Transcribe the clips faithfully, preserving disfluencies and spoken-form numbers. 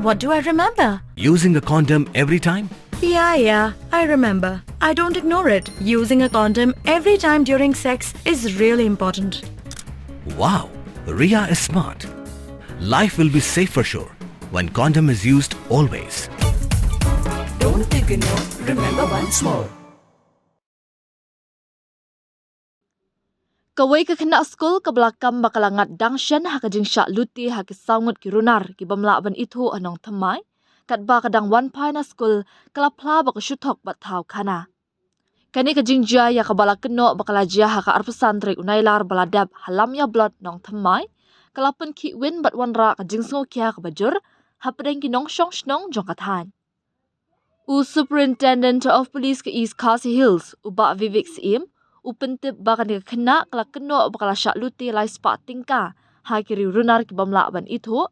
What do I remember? Using a condom every time? Yeah, yeah, I remember. I don't ignore it. Using a condom every time during sex is really important. Wow, Ria is smart. Life will be safe for sure when condom is used always. Don't ignore, remember once more. Kawei ka khynnah skul kaba la kam ba ka la ngat dang shen ha ka jingshah lute ha ki saw ngut ki runar ki bym lah ban ithuh ha Nongthymmai, katba ka dang wan phai na skul ka la phla ba ka shu thok bad thaw khana. Kane ka jingjia ïa kaba la kynnoh ba ka la jia ha ka arphew san tarik u Nailar ba la dep ha Lamia Block, Nongthymmai, ka la pynkhih win bad wanrah ka jingsngewkhia kaba jur hapdeng ki nongshong shnong jong ka thaiñ. U Superintendent of Police ka East Khasi Hills, u Bah Vivek Syiem, u pyntip ba kane ka khynnah ka la kynnoh ba ka la shah lute lai spah tyngka ha ki riew runar ki bym lah ban ithuh,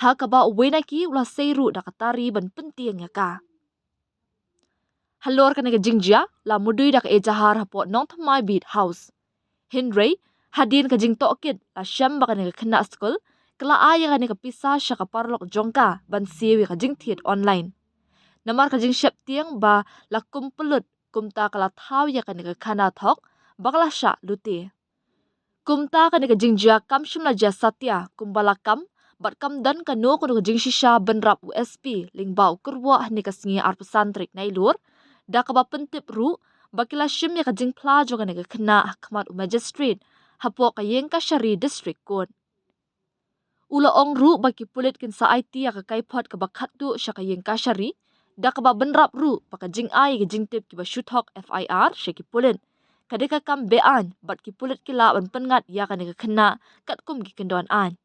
ha kaba uwei na ki u la sei ruh da ka tari ban pyntieng ïa ka. Halor kane ka jingjia la mudui da ka ejahar hapoh Nongthymmai Beat House. Hynrei hadien ka jingtohkit la shem ba kane ka khynnah skul ka la ai ïa kane ka pisa sha ka paralok jong ka ban siew ïa ka jingthied online. Namar ka jingsheptieng ba la kum pynlut kumta ka la thaw ïa kane ka khana thok ba ka la shah lute. Kumta kane ka jingjia kam shym la jia satia kumba la kam bad kam don kano kano ka jingshisha bynrap u S P lyngba u kyrwoh ha kane ka sngi arphew san tarik Nailur, da kaba pyntip ruh ba ki la shim ïa ka jingphla jong kane ka khynnah ha khmat u magistrate hapoh ka Iingkashari District Court. U la ong ruh ba ki pulit kin sa aiti ïa ka kaiphod kaba khatduh sha ka Iingkashari, da kaba bynrap ruh ba ka jingai ïa ka jingtip kiba shu thok F I R sha ki pulit ka dei ka kam be-aiñ bad ki pulit ki lah ban pynngat ïa kane ka khynnah katkum ki kyndon aiñ.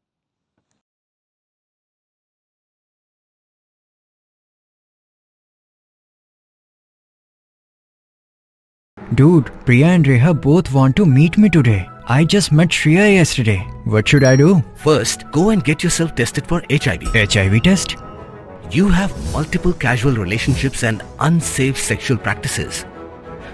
Dude, Priya and Reha both want to meet me today. I just met Shreya yesterday. What should I do? First, go and get yourself tested for H I V. H I V test? You have multiple casual relationships and unsafe sexual practices.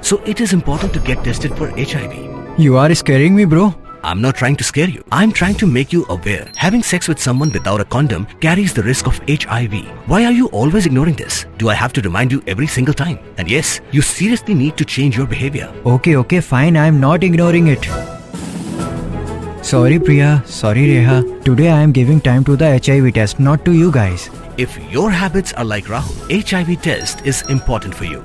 So it is important to get tested for H I V. You are scaring me, bro. I'm not trying to scare you. I'm trying to make you aware. Having sex with someone without a condom carries the risk of H I V. Why are you always ignoring this? Do I have to remind you every single time? And yes, you seriously need to change your behavior. Okay, okay, fine. I'm not ignoring it. Sorry, Priya. Sorry, Reha. Today I am giving time to the H I V test, not to you guys. If your habits are like Rahul, H I V test is important for you.